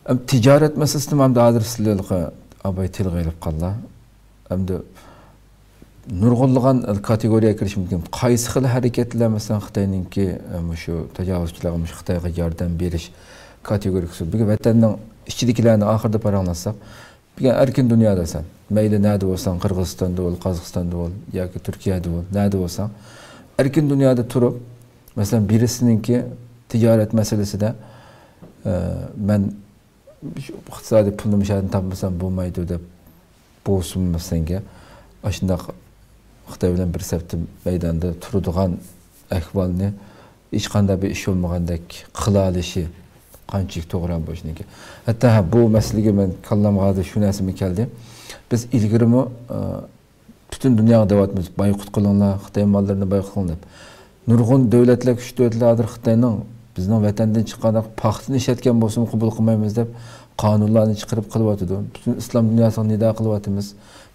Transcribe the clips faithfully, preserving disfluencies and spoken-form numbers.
ئەمدى تىجارەت مەسىلىسىنى ئەمدى ھازىر سىلەرگە ئاباي تىلغا ئېلىپ قاللا. ئەمدى نۇرغۇنلىغان كاتېگورىيەگە كىرىش مۇمكىن. قايسى خىل ھەرىكەتلەر، مەسىلەن، خىتاينىڭكى، ئە، مۇشۇ تاجاۋۇزچىلارغا، مۇشۇ خىتايغا ياردەم بېرىش كاتېگورىيەسى. بۈگۈن ۋەتەننىڭ ئىچىدىكىلەرنى ئاخىرىدا پاراڭلاتساق، بۈگۈن ئەركىن دۇنيادا سەن، مەيلى نەدە بولساڭ، قىرغىزىستاندا بول، قازاقىستاندا بول ياكى تۈركىيەدە بول، نەدە بولساڭ، ئەركىن دۇنيادا تۇرۇپ، مەسىلەن، بىرسىنىڭكى تىجارەت مەسىلىسىدە، ئە، مەن شۇ ئىقتىسادىي پۇلنى مۇشۇ يەردىن تاپمىسام بولمايدۇ دەپ بولسىمۇ، مەسىلەن، ئاشۇنداق خىتاي بىلەن بىر سەپتە مەيداندا تۇرىدىغان ئەھۋالنى ھېچقانداق بىر ئىش بولمىغاندەك قىلالىشى قانچىلىك توغرا بۇ ئىشنىڭكى. ھەتتا ھە، بۇ مەسىلىگە مەن كاللامغا ھازىر شۇ نەرسىمۇ كەلدى. بىز ئىلگىرىمۇ، ئە، پۈتۈن دۇنياغا دەۋاتىمىز، بايقۇت قىلىڭلار، خىتاي ماللىرىنى بايقۇت قىلىڭ دەپ. نۇرغۇن دۆلەتلەر، كۈچلۈك دۆلەتلەر ھازىر خىتاينىڭ بىزنىڭ ۋەتەندىن چىققانداق پاختىنى ئىشلەتكەن بولسىمۇ قوبۇل قىلمايمىز دەپ قانۇنلارنى چىقىرىپ قىلىۋاتىدۇ. پۈتۈن ئىسلام دۇنياسىغا نىدا قىلىۋاتىمىز.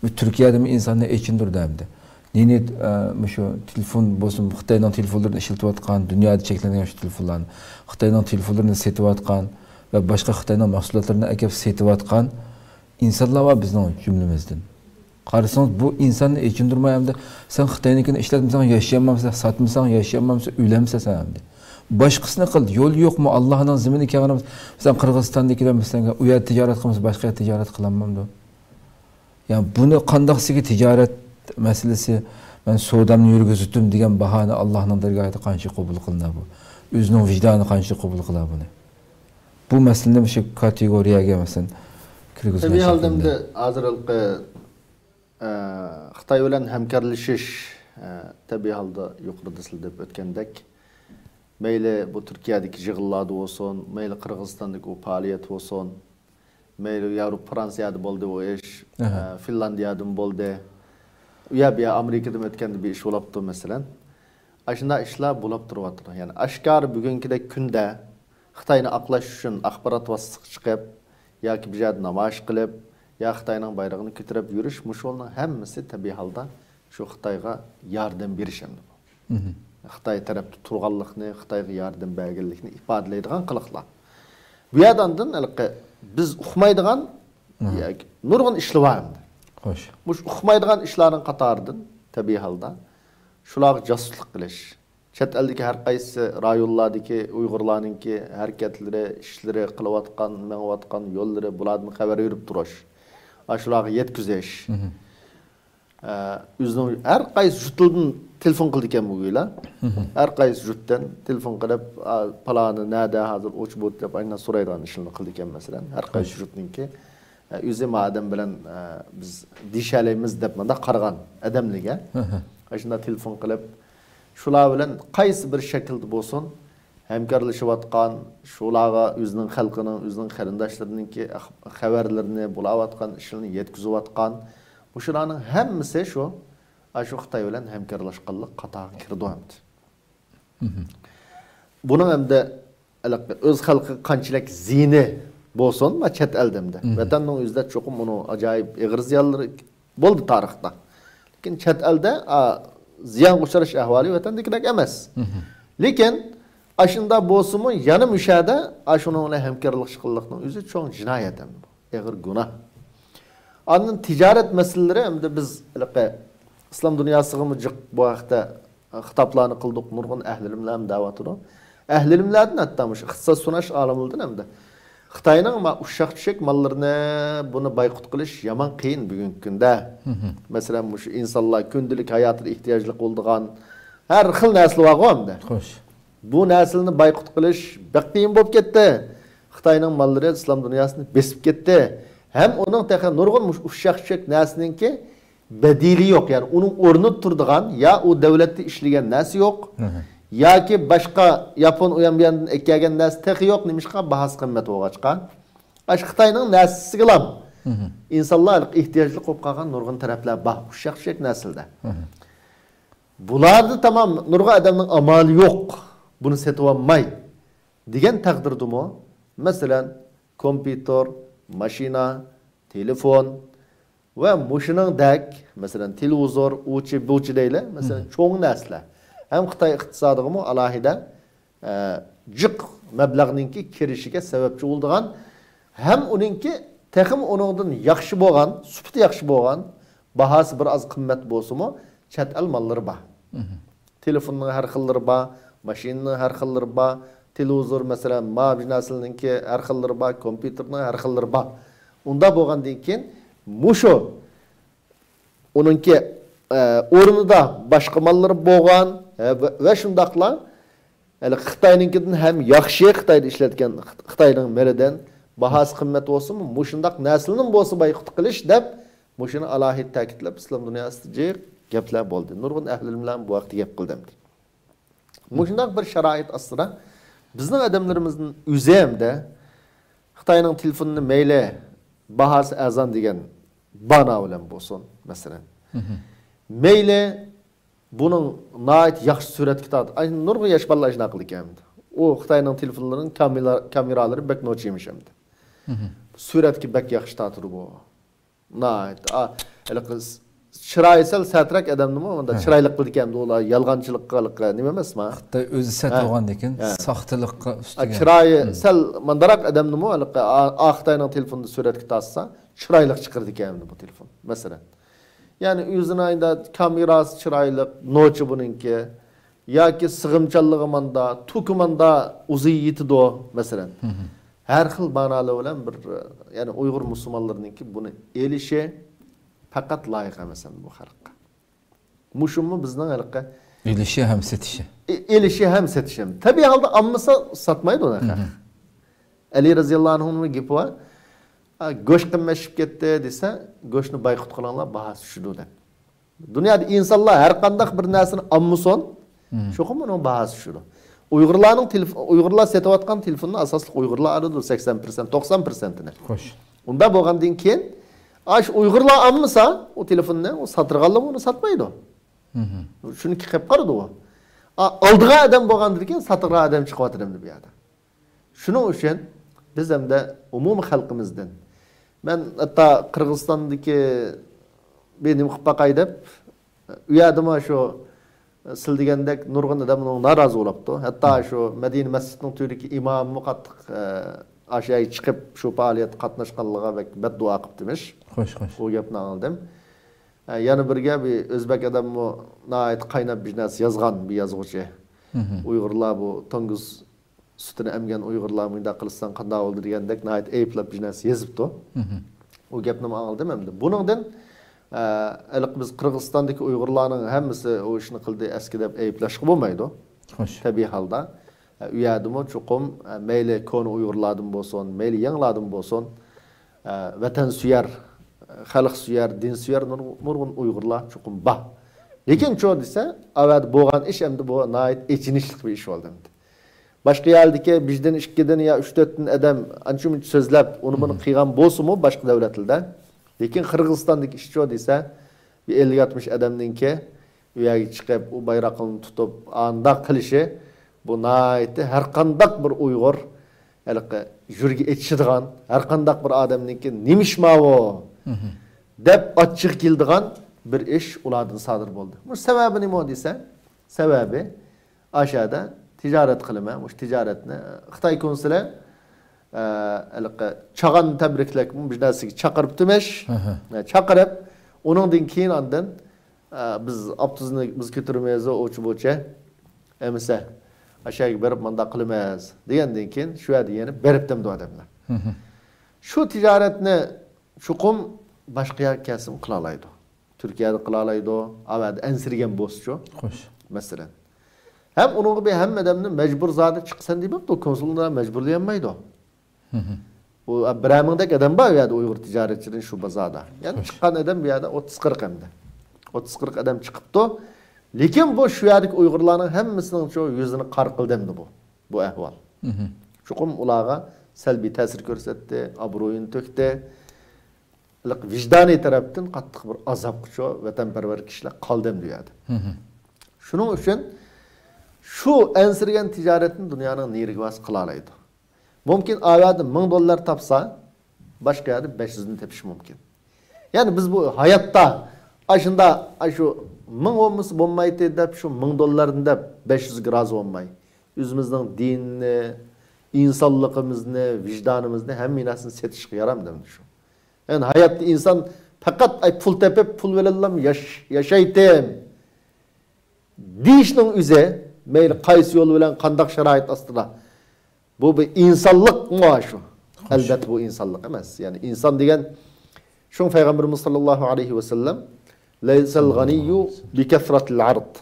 بۇ تۈركىيەدىمۇ ئىنساننى ئېچىندۇردى ئەمدى. نېنى، ئە، مۇشۇ تېلېفون بولسۇن، خىتاينىڭ تېلېفونلىرىنى ئىشلىتىۋاتقان، دۇنيادا چەكلەنگەن شۇ تېلېفونلارنى، خىتاينىڭ تېلېفونلىرىنى سېتىۋاتقان ۋە باشقا خىتاينىڭ مەھسۇلاتلىرىنى ئەكەپ سېتىۋاتقان ئىنسانلار بار بىزنىڭ جۈملىمىزدىن. قارىسىڭىز، بۇ ئىنساننى ئېچىندۇرماي ئەمدى، سەن خىتاينىڭكىنى ئىشلەتمىسەڭ ياشىيالمامسەن، ساتمىساڭ ياشىيالمامسەن، ئۆلەمسەن سەن ئەمدى. باشقىسىنى قىل، يول يوقمۇ؟ ئاللاھنىڭ زېمىنى كەڭرى، مەسىلەن، قىرغىزىستاندىكىلەر، مەسىلەن، ئۇ يەردە تىجارەت قىلمىسا، باشقا يەردە تىجارەت قىلالمامدۇ؟ يا بۇنى قانداقسىگە تىجارەت مەسىلىسى، مەن سودامنى يۈرگۈزۈۋېتىم دېگەن باھانە ئاللاھنىڭ دەرگاھىدا قانچە قوبۇل قىلىنار بۇ؟ ئۆزىنىڭ ۋىجدانى قانچە قوبۇل قىلار بۇنى؟ بۇ مەسىلىنى مۇشۇ كاتېگورىيەگە، مەسىلەن، كىرگۈزگەن تەبىئىي ھالدا شەكىلدە. ئەمدى ھازىرقى، ئە، خىتاي بىلەن ھەمكارلىشىش، ئە، تەبىئىي ھالدا يۇقىرىدا سىلەر دەپ ئۆتكەندەك، مەيلى بۇ تۈركىيەدىكى يىغىنلاردا بولسۇن، مەيلى قىرغىزىستاندىكى ئۇ پائالىيەت بولسۇن، مەيلى ياۋروپا، فرانسىيەدە بولدى ئۇ ئىش، ئەھە. ئە، فىنلاندىيەدىمۇ بولدى. ئۇ يەر، بۇ يەر ئامېرىكىدىمۇ ئۆتكەندە بىر ئىش بولاپتۇ، مەسىلەن. ئاشۇنداق ئىشلار بولاپ تۇرۇۋاتىدۇ. يەنى ئاشكارا بۈگۈنكىدەك كۈندە خىتاينى ئاقلاش ئۈچۈن ئاخبارات ۋاسىتىسىغا چىقىپ، ياكى بىر يەردە نامايىش قىلىپ، يا خىتاينىڭ بايرىغىنى كۆتۈرۈپ يۈرۈش، مۇشۇلارنىڭ ھەممىسى تەبىئىي ھالدا شۇ خىتايغا ياردەم بېرىش ئەمدى بۇ. مھم. خىتاي تەرەپتە تۇرغانلىقنى، خىتايغا ياردەم بەرگەنلىكنى ئىپادىلەيدىغان قىلىقلار. بۇ يەردە ئاندىن ھېلىقى بىز ئۇقمايدىغان، مھم، ياكى نۇرغۇن ئىشلار بار ئەمدى. خوش. مۇشۇ ئۇقمايدىغان ئىشلارنىڭ قاتارىدىن تەبىئىي ھالدا شۇلارغا جاسۇسلۇق قىلىش. چەت ئەلدىكى ھەر قايسى رايونلاردىكى ئۇيغۇرلارنىڭكى ھەرىكەتلىرى، ئىشلىرى، قىلىۋاتقان، مېڭىۋاتقان يوللىرى، بۇلاردىن خەۋەر بېرىپ تۇرۇش. ئاشۇلارغا يەتكۈزۈش. مھم. ئە، ئۆزىنىڭ ھەر قايسى يۇرتىدىن تېلېفون قىلىدىكەن بۇ گۇيلا. مھم. ھەر قايسى يۇرتتىن تېلېفون قىلىپ، ئا، پالانى نەدە، ھازىر ئوچ بوت دەپ ئاينا سورايدىغان ئىشلارنى قىلىدىكەن، مەسىلەن. ھەر قايسى يۇرتنىڭكى، ئە، ئۆزى ما ئادەم بىلەن، ئە، بىز دېيىشەلەيمىز دەپ مۇنداق قارىغان ئادەملىرىگە. مھم. ئاشۇنداق تېلېفون قىلىپ، شۇلار بىلەن قايسى بىر شەكىلدە بولسۇن، ھەمكارلىشىۋاتقان، شۇلارغا ئۆزىنىڭ خەلقىنىڭ، ئۆزىنىڭ قېرىنداشلىرىنىڭكى ئەخ-، خەۋەرلىرىنى، بولاۋاتقان ئىشلىرىنى يەتكۈزۈۋاتقان، مۇشۇلارنىڭ ھەممىسى شۇ، ئاشۇ خىتاي بىلەن ھەمكارلاشقانلىق قاتارىغا كىرىدۇ ئەمدى. مھم. بۇنىڭ ئەمدى ھېلىقى ئۆز خەلقىگە قانچىلىك زىيىنى بولسۇن، ما چەت ئەلدە ئەمدى. مھم. ۋەتەننىڭ ئۆزىدە چوقۇم ئۇنىڭ ئاجايىپ ئېغىر زىيانلىرى بولدى تارىختا. لېكىن چەت ئەلدە، ئا، زىيانغا ئۇچراش ئەھۋالى ۋەتەندىكىدەك ئەمەس. مھم. لېكىن ئاشۇنداق بولسىمۇ، يەنە مۇشۇ يەردە ئاشۇنىڭ بىلەن ھەمكارلىق قىلىشنىڭ ئۆزى چوڭ جىنايەت ئەمدى بۇ. ئېغىر گۇناھ. ئاندىن تىجارەت مەسىلىلىرى، ئەمدى بىز ھېلىقى ئىسلام دۇنياسىغىمۇ جىق بۇ ھەقتە خىتابلارنى قىلدۇق، نۇرغۇن ئەھلى ئىلىملەرمۇ دەۋاتىدۇ. ئەھلى ئىلىملەردىن، ھەتتا مۇشۇ ئىقتىسادشۇناس ئالىملاردىن ئەمدى خىتاينىڭ ما ئۇششاق چۈشەك ماللىرىنى، بۇنى بايقۇت قىلىش يامان قىيىن بۈگۈنكى كۈندە. مھم. مەسىلەن، مۇشۇ ئىنسانلار كۈندىلىك ھاياتىدا ئېھتىياجلىق بولىدىغان ھەر خىل نەرسىلەر بارغۇ ئەمدى. خوش. بۇ نەرسىلەرنى بايقۇت قىلىش بەك قىيىن بولۇپ كەتتى. خىتاينىڭ ماللىرى ئىسلام دۇنياسىنى بېسىپ كەتتى. ھەم ئۇنىڭ تېخى نۇرغۇن مۇشۇ ئۇششاق چۈشەك نەرسىنىڭكى بەدىلى يوق، يەنى ئۇنىڭ ئورنىدا تۇرىدىغان يا ئۇ دۆلەتتە ئىشلىگەن نەرسە يوق، مھم، ياكى باشقا ياپون ئۇيان بۇياندىن ئەكەلگەن نەرسە تېخى يوق، نېمىشقا؟ باھاسى قىممەت بولغاچقا. ئاشۇ خىتاينىڭ نەرسىسىگىلا، مھم، ئىنسانلار ئېھتىياجلىق بولۇپ قالغان نۇرغۇن تەرەپلەر بار، ئۇششاق چۈشەك نەرسىلەردە. مھم. بۇلاردا تامام نۇرغۇن ئادەمنىڭ ئامالى يوق، بۇنى سېتىۋالماي دېگەن تەقدىردىمۇ، مەسىلەن، كومپيۇتېر، ماشىنا، تېلېفون، ۋە مۇشۇنىڭدەك، مەسىلەن، تېلېۋىزور، ئۇچى، بۇچى دەيلى، مەسىلەن، مھم، چوڭ نەرسىلەر. ھەم خىتاي ئىقتىسادىغىمۇ ئالاھىدە، ئە، جىق مەبلەغنىڭكى كىرىشىگە سەۋەبچى بولىدىغان ھەم ئۇنىڭكى تېخىمۇ ئۇنىڭدىن ياخشى بولغان، سۈپىتى ياخشى بولغان، باھاسى بىر ئاز قىممەت بولسىمۇ، چەت ئەل ماللىرى بار. تېلېفوننىڭ ھەر خىللىرى بار، ماشىنىنىڭ ھەر خىللىرى بار، تېلېۋىزور، مەسىلەن، ما بىر نەرسىلەرنىڭكى ھەر خىللىرى بار، كومپيۇتېرنىڭ ھەر خىللىرى بار. ئۇنداق بولغاندىن كېيىن مۇشۇ ئۇنىڭكى، ئە، ئورنىدا باشقا ماللىرى بولغان، ھە، ۋە، ۋە شۇنداقلا ھېلىقى خىتاينىڭكىدىن ھەم ياخشى، خىتايدا ئىشلەتكەن خىتاينىڭ مېلىدىن باھاسى قىممەت بولسىمۇ، مۇشۇنداق نەرسىلىرىنىڭ بولسا بايقۇت قىلىش دەپ، مۇشۇنى ئالاھىدە تەكىتلەپ، ئىسلام دۇنياسىدا جىق گەپلەر بولدى. نۇرغۇن ئەھلى ئىلىم بىلەن بۇ ھەقتە گەپ قىلدى ئەمدى. مۇشۇنداق بىر شارائىت ئاستىدا بىزنىڭ ئادەملىرىمىزنىڭ ئۆزى ھەمدە خىتاينىڭ تېلېفونىنى مەيلى باھاسى ئەرزان دېگەن بانا بىلەن بولسۇن، مەسىلەن. مەيلى بۇنىڭ ناھايىتى ياخشى سۈرەتكە تارت-، ئاي، نۇرغۇن ياش بالىلار شۇنداق قىلىدىكەن ئەمدى. ئۇ خىتاينىڭ تېلېفونلىرىنىڭ كامېرا-، كامېرالىرى بەك نوچىمىش ئەمدى. سۈرەتكە بەك ياخشى تارتىدۇ بۇ. ناھايىتى. ئا، ھېلىقى س-، چىرايى سەل سەترەك ئادەمنىمۇ مۇنداق چىرايلىق قىلىدىكەن ئەمدى. ئۇلار يالغانچىلىققا ھېلىقى نېمە ئەمەسما؟ خىتاي ئۆزى سەت بولغاندىكىن ساختىلىققا ئا، ئۈستىگە. چىرايى سەل مانداراق ئادەمنىمۇ ھېلىقى ئا، ئا خىتاينىڭ تېلېفونىدا سۈرەتكە تارتسا، چىرايلىق چىقىرىدىكەن ئەمدى بۇ تېلېفون. مەسىلەن. يەنى ئۆزىنىڭ ئەينى كامېراسى چىرايلىق، نوچى بۇنىڭكى. ياكى سىغىمچانلىقى ماندا، توكى ماندا ئۇزىيىپ يېتىدۇ، مەسىلەن. ھەر خىل مانالار بىلەن بىر، يەنى ئۇيغۇر مۇسۇلمانلىرىنىڭكى بۇنى ئېلىشى پەقەت لايىق ئەمەس ئەمدى بۇ خەلققە. مۇشۇمۇ بىزنىڭ ھېلىقى ئېلىشى ھەم سېتىشى. ئې-، ئېلىشى ھەم سېتىشى ھەم. تەبىئىي ھالدا ئالمىسا ساتمايدۇ ئۇنى خەق. ئەلى رەزىياللاھۇ ئەنھۇنىڭ گېپى بار. ئا، گۆش قىممەتلىشىپ كەتتى دېسە، گۆشنى بايقۇت قىلىڭلار، باھاسى چۈشىدۇ دەپ. دۇنيادا ئىنسانلار ھەر قانداق بىر نەرسىنى ئالمىسۇن، چوقۇم ئۇنىڭ باھاسى چۈشىدۇ. ئۇيغۇرلارنىڭ تېلېف-، ئۇيغۇرلار سېتىۋاتقان تېلېفوننى ئاساسلىق ئۇيغۇرلار ئالىدۇ، سەكسەن پىرسەنت، توقسان پىرسەنتىنى. خوش. ئۇنداق بولغاندىن كېيىن، ئاشۇ ئۇيغۇرلار ئالمىسا ئۇ تېلېفوننى، ئۇ ساتىدىغانلار ئۇنى ساتمايدۇ. شۇنىڭكى قىلىپ قارىدى ئۇ. ئا، ئالىدىغان ئادەم بولغاندىن كېيىن ساتىدىغان ئادەم چىقىۋاتىدۇ ئەمدى بۇ يەردە. شۇنىڭ ئۈچۈن بىز ئەمدى ئومۇمىي خەلقىمىزدىن، مەن ھەتتا قىرغىزىستاندىكى بىر نېمە قىلىپ باقاي دەپ، ئۇ يەردىمۇ شۇ سىز دېگەندەك نۇرغۇن ئادەم ئۇنىڭغا نارازى بولاپتۇ. ھەتتا شۇ مەدىنە مەسچىتىنىڭ تۈۋىدىكى ئىماممۇ قاتتىق، ئە، ئاشۇ يەرگە چىقىپ شۇ پائالىيەتكە قاتناشقانلىقىغا بەك بەددۇئا قىپتىمىش. خوش، خوش. ئۇ گەپنى ئاڭلىدىم. ئە، يەنە بىرگە بىر ئۆزبەك ئادەممۇ ناھايىتى قايناپ بىر نەرسە يازغان، بىر يازغۇچى. ئۇيغۇرلار بۇ توڭگۇز سۈتىنى ئەمگەن ئۇيغۇرلار مۇنداق قىلساڭ قانداق بولىدۇ دېگەندەك ناھايىتى ئەيىبلەپ بىر نەرسە يېزىپتۇ. ئۇ گەپنىمۇ ئاڭلىدىم ئەمدى. بۇنىڭدىن، ئە، ھېلىقى بىز قىرغىزىستاندىكى ئۇيغۇرلارنىڭ ھەممىسى ئۇ ئىشنى قىلدى، ئەسكى دەپ ئەيىبلەشكە بولمايدۇ. خوش. تەبىئىي ھالدا. ئە، ئۇ يەردىمۇ چوقۇم، ئە، مەيلى كونا ئۇيغۇرلاردىن بولسۇن، مەيلى يېڭىلاردىن بولسۇن، ئە، ۋەتەنسۆيەر، خەلقسۆيەر، دىنسۆيەر نۇر-، نۇرغۇن ئۇيغۇرلار چوقۇم بار. لېكىن چۇ دېسە، ئەۋەدە بولغان ئىش ئەمدى بۇ ناھايىتى ئېچىنىشلىق بىر ئىش بولدى ئەمدى. باشقا يەردىكى بىردىن، ئىككىدىن يا ئۈچ، تۆتتىن ئادەم ئانچە-مۇنچە سۆزلەپ، ئۇنى بۇنى قىلغان بولسىمۇ باشقا دۆلەتلەردە، لېكىن قىرغىزىستاندىكى ئىش چۇ دېسە، بىر ئەللىك ئاتمىش ئادەمنىڭكى ئۇ يەرگە چىقىپ، ئۇ بايراقلارنى تۇتۇپ، ئانداق قىلىشى، بۇ ناھايىتى ھەر قانداق بىر ئۇيغۇر، ھېلىقى يۈرىكى ئېچىشىدىغان، ھەر قانداق بىر ئادەمنىڭكى نېمىش ماۋۇ دەپ ئاچچىقى كېلىدىغان بىر ئىش ئۇلاردىن سادىر بولدى. بۇ سەۋەبى نېمە دېسە، سەۋەبى، ئاشەدە تىجارەت قىلىمەن، مۇشۇ تىجارەتنى خىتاي كونسۇلى، ئە، ھېلىقى چاغان تەبرىكلەك بىر نەرسىگە چاقىرىپتىمىش. ئە، چاقىرىپ، ئۇنىڭدىن كېيىن ئاندىن، ئە، بىز ئاپتوبۇسنى بىز كۆتۈرىمىز، ئوچە-بوچە ئەمىسە، ئاشەگە بېرىپ مۇنداق قىلىمىز دېگەندىن كېيىن، شۇ يەردە يەنە بېرىپتىمدۇ ئادەملەر. شۇ تىجارەتنى چوقۇم باشقا يەرگە كەلسىمۇ قىلالايدۇ. تۈركىيەدە قىلالايدۇ، ئاۋەدە ئەنسىرىگەن بولسىچۇ. خوش. مەسىلەن. ھەم ئۇنىڭغا بىر ھەممە ئادەمنى مەجبۇر زادى چىقىسەن دېمەپتۇ، كونسۇل ئۇنى مەجبۇرلىيالمايدۇ. ئۇ بىرەر مىڭدەك ئادەم بار ئۇ يەردە ئۇيغۇر تىجارەتچىلىرى شۇ بازاردا. يەنى خوش. چىققان ئادەم بۇ يەردە ئوتتۇز قىرىق ئەمدى. ئوتتۇز قىرىق ئادەم چىقىپتۇ. لېكىن بۇ شۇ يەردىكى ئۇيغۇرلارنىڭ ھەممىسىنىڭچۇ يۈزىنى قارا قىلدى ئەمدى بۇ، بۇ ئەھۋال. چوقۇم ئۇلارغا سەلبىي تەسىر كۆرسەتتى، ئابرۇيىنى تۆكتى. ۋىجدانىي تەرەپتىن قاتتىق بىر ئازابقىچۇ ۋەتەنپەرۋەر كىشىلەر قالدى ئەمدى ئۇ يەردە. شۇنىڭ ئۈچۈن شۇ ئەنسىرىگەن تىجارەتنى دۇنيانىڭ نېرىگە بارسا قىلالايدۇ. مۇمكىن، ئاۋەدە مىڭ دوللار تاپسا، باشقا يەردە بەش يۈزنى تېپىشى مۇمكىن. يەنى بىز بۇ ھاياتتا ئاشۇنداق، ئاشۇ مىڭ بولمىسا بولمايتتى دەپ، شۇ مىڭ دوللارنى دەپ، بەش يۈزگە رازى بولماي، ئۆزىمىزنىڭ دىنىنى، ئىنسانلىقىمىزنى، ۋىجدانىمىزنى، ھەممە نەرسىنى سېتىشقا يارامدۇ ئەمدى شۇ؟ يەنى ھاياتتا ئىنسان پەقەت ئاي پۇل تېپىپ، پۇل بىلەنلا ياش-، ياشايتتىم دېيىشنىڭ ئۆزى، مەيلى قايسى يول بىلەن، قانداق شارائىت ئاستىدا، بۇ بىر ئىنسانلىقمۇ شۇ؟ ئەلبەتتە، بۇ ئىنسانلىق ئەمەس. يەنى ئىنسان دېگەن، شۇڭا پەيغەمبىرىمىز ساللاللاھۇ ئەلەيھى ۋەسەللەم، لەيسەل غەنىييۇ بىكەسرەتىل ئەرز،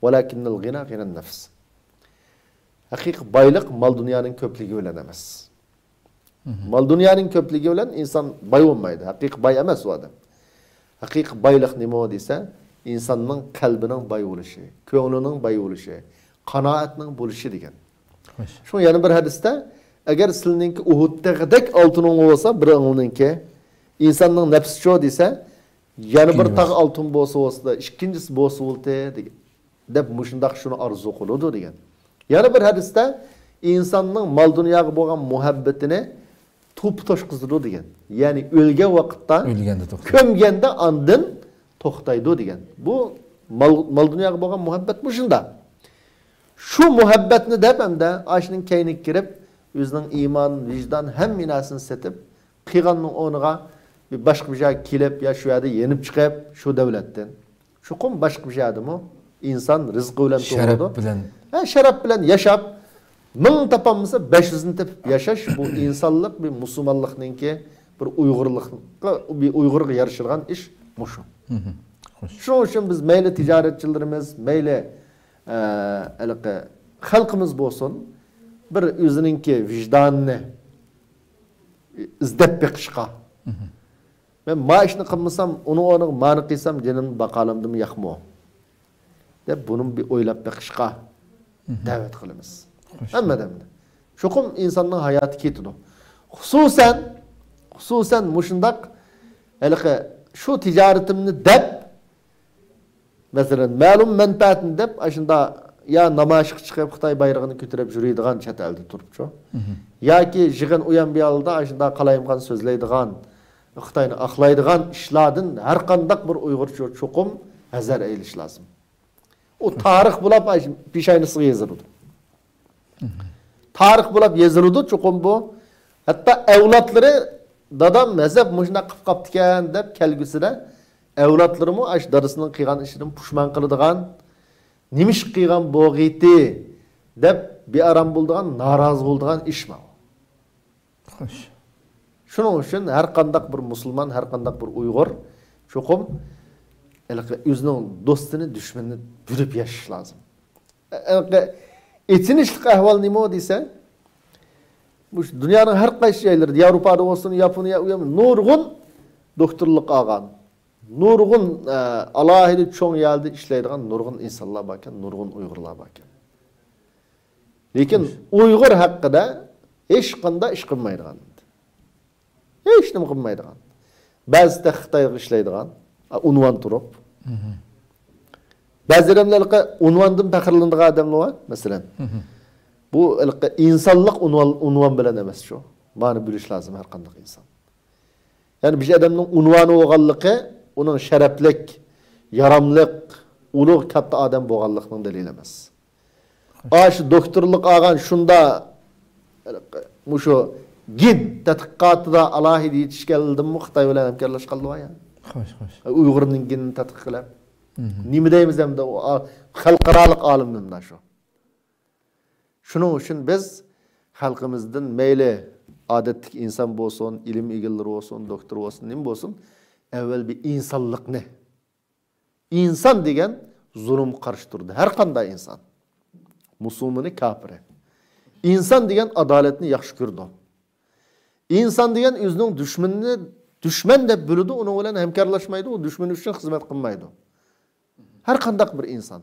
ۋەلەكىننەل غىنا غىنەن نەفس. ھەقىقىي بايلىق مال دۇنيانىڭ كۆپلۈكى بىلەن ئەمەس. مال دۇنيانىڭ كۆپلۈكى بىلەن ئىنسان باي بولمايدۇ. ھەقىقىي باي ئەمەس ئۇ ئادەم. ھەقىقىي بايلىق نېمە دېسە، ئىنساننىڭ قەلبىنىڭ باي بولۇشى، كۆڭلىنىڭ باي بولۇشى، قانائەتنىڭ بولۇشى دېگەن. خوش. شۇڭا يەنە بىر ھەدىستە، ئەگەر سىلىنىڭكى ئۇھۇد تېغىدەك ئالتۇنۇڭ بولسا، بىر ئېڭىنىڭكى، ئىنساننىڭ نەپسىچۇ دېسە، يەنە بىر تاغ ئالتۇن بولسا بولسىدى، ئىككىنچىسى بولسا بولدى دېگەن. دەپ مۇشۇنداق شۇنى ئارزۇ قىلىدۇ دېگەن. يەنە بىر ھەدىستە، ئىنساننىڭ مال دۇنياغا بولغان مۇھەببىتىنى توپا توشقۇزىدۇ دېگەن. يەنى ئۆلگەن ۋاقىتتا، ئۆلگەندە توختايدۇ. كۆمگەندە ئاندىن توختايدۇ دېگەن. بۇ مال، مال دۇنياغا بولغان مۇھەببەت مۇشۇنداق. شۇ مۇھەببەتنى دەپ ئەمدى ئاشۇنىڭ كەينىگە كىرىپ، ئۆزىنىڭ ئىمان، ۋىجدان، ھەممە نەرسىنى سېتىپ، قىلغاننىڭ ئورنىغا بىر باشقا بىر جايغا كېلىپ، يا شۇ يەردە يېنىپ چىقىپ، شۇ دەۋلەتتىن. چوقۇم باشقا بىر يەردىمۇ ئىنسان رىزقى بىلەن شەرەپ تۇغۇلىدۇ. بىلەن. ھە، شەرەپ بىلەن ياشاپ، مىڭ تاپالمىسا، بەش يۈزنى تېپىپ ياشاش، بۇ ئىنسانلىق، بىر مۇسۇلمانلىقنىڭكى، بىر ئۇيغۇرلۇققا، بىر ئۇيغۇرغا يارىشىدىغان ئىش مۇشۇ. مم. خوش. شۇنىڭ ئۈچۈن بىز مەيلى تىجارەتچىلىرىمىز، مەيلى، ئە، ھېلىقى خەلقىمىز بولسۇن، بىر ئۆزىنىڭكى ۋىجدانىنى ئىزدەپ بېقىشقا، مم. مەن ما ئىشنى قىلمىسام، ئۇنىڭ ئورنىغا مانى قىلسام، جېنىمنى باقالامدىمۇ ياقمۇ؟ دەپ، بۇنى بىر ئويلاپ بېقىشقا دەۋەت قىلىمىز. خوش. ھەممە ئادەمنى. چوقۇم ئىنساننىڭ ھاياتى كېتىدۇ. خۇسۇسەن، خۇسۇسەن مۇشۇنداق، ھېلىقى شۇ تىجارىتىمنى دەپ، مەسىلەن، مەلۇم مەنپەئەتنى دەپ، ئاشۇنداق يا نامايىشقا چىقىپ، خىتاي بايرىغىنى كۆتۈرۈپ يۈرىدىغان چەت ئەلدە تۇرۇپچۇ. مم. ياكى يىغىن ئۇيان بۇياندا ئاشۇنداق قالايمىقان سۆزلەيدىغان، خىتاينى ئاقلايدىغان ئىشلاردىن ھەر قانداق بىر ئۇيغۇرچۇ چوقۇم ھەزەر ئەيلىش لازىم. ئۇ تارىخ بولاپ ئاش-، پېشاينىسىغا يېزىلىدۇ. مم. تارىخ بولاپ يېزىلىدۇ چوقۇم بۇ. ھەتتا ئەۋلادلىرى، دادام ھەزەپ مۇشۇنداق قىلىپ قاپتىكەن دەپ كەلگۈسىدە ئەۋلادلىرىمۇ ئاشۇ دادىسىنىڭ قىلغان ئىشىدىن پۇشمان قىلىدىغان، نېمىشقا قىلغان بولغىيتى دەپ بىئارام بولىدىغان، نارازى بولىدىغان ئىش ماۋۇ. خوش. شۇنىڭ ئۈچۈن ھەر قانداق بىر مۇسۇلمان، ھەر قانداق بىر ئۇيغۇر چوقۇم ھېلىقى ئۆزىنىڭ دوستىنى، دۈشمىنىنى بىلىپ ياشاش لازىم. ھېلىقى ئېچىنىشلىق ئەھۋال نېمە دېسە، مۇشۇ دۇنيانىڭ ھەر قايسى جايلىرىدا، ياۋروپادا بولسۇن، ياپونىيە، ئۇ يەردە نۇرغۇن دوكتورلۇق ئالغان، نۇرغۇن، ئە، ئالاھىدە چوڭ يەردە ئىشلەيدىغان نۇرغۇن ئىنسانلار باركەن، نۇرغۇن ئۇيغۇرلار باركەن. لېكىن ئۇيغۇر ھەققىدە ھېچقانداق ئىش قىلمايدىغان. ھېچنېمە قىلمايدىغان. بەزىدە خىتايغا ئىشلەيدىغان، ئۇنۋان تۇرۇپ. مم. بەزى ئادەملەر ھېلىقى ئۇنۋاندىن پەخىرلىنىدىغان ئادەملەر بار، مەسىلەن. مم. بۇ ھېلىقى ئىنسانلىق ئۇنۋان، ئۇنۋان بىلەن ئەمەس شۇ. مانا بىلىش لازىم ھەر قانداق ئىنسان. يەنى بىر ئادەمنىڭ ئۇنۋانى بولغانلىقى ئۇنىڭ شەرەپلىك، ياراملىق، ئۇلۇغ كاتتا ئادەم بولغانلىقنىڭ دەلىلى ئەمەس. ئاشۇ دوكتورلۇق ئالغان شۇندا، مۇشۇ گېن تەتقىقاتىدا ئالاھىدە يېتىشكەنلىدىنمۇ خىتاي بىلەن ھەمكارلاشقانلىقى يا. خوش، خوش. ئۇيغۇرنىڭ گېنىنى تەتقىق قىلىپ. مم. نېمە دەيمىز ئەمدى، ئۇ ئا-، خەلقئارالىق ئالىم مۇنداق شۇ. شۇنىڭ ئۈچۈن بىز خەلقىمىزدىن مەيلى ئادەتتىكى ئىنسان بولسۇن، ئىلىم ئىگىلىرى بولسۇن، دوكتور بولسۇن، نېمە بولسۇن، ئەۋۋەل بىر ئىنسانلىقنى، ئىنسان دېگەن زۇلۇمغا قارشى تۇرىدۇ. ھەر قانداق ئىنسان. مۇسۇلمىنى، كاپىرى. ئىنسان دېگەن ئادالەتنى ياخشى كۆرىدۇ. ئىنسان دېگەن ئۆزىنىڭ دۈشمىنىنى دۈشمەن دەپ بىلىدۇ، ئۇنىڭ بىلەن ھەمكارلاشمايدۇ، ئۇ دۈشمىنى ئۈچۈن خىزمەت قىلمايدۇ. ھەر قانداق بىر ئىنسان.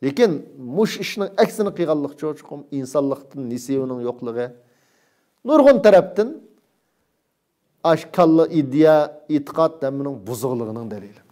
لېكىن مۇشۇ ئىشنىڭ ئەكسىنى قىلغانلىقچۇ، چوقۇم ئىنسانلىقتىن نېسىۋىنىڭ يوقلۇقى. نۇرغۇن تەرەپتىن ئاشۇ كاللا ئىدىيە، ئېتىقاد ھەممىنىڭ بۇزۇقلۇقىنىڭ دەلىلى.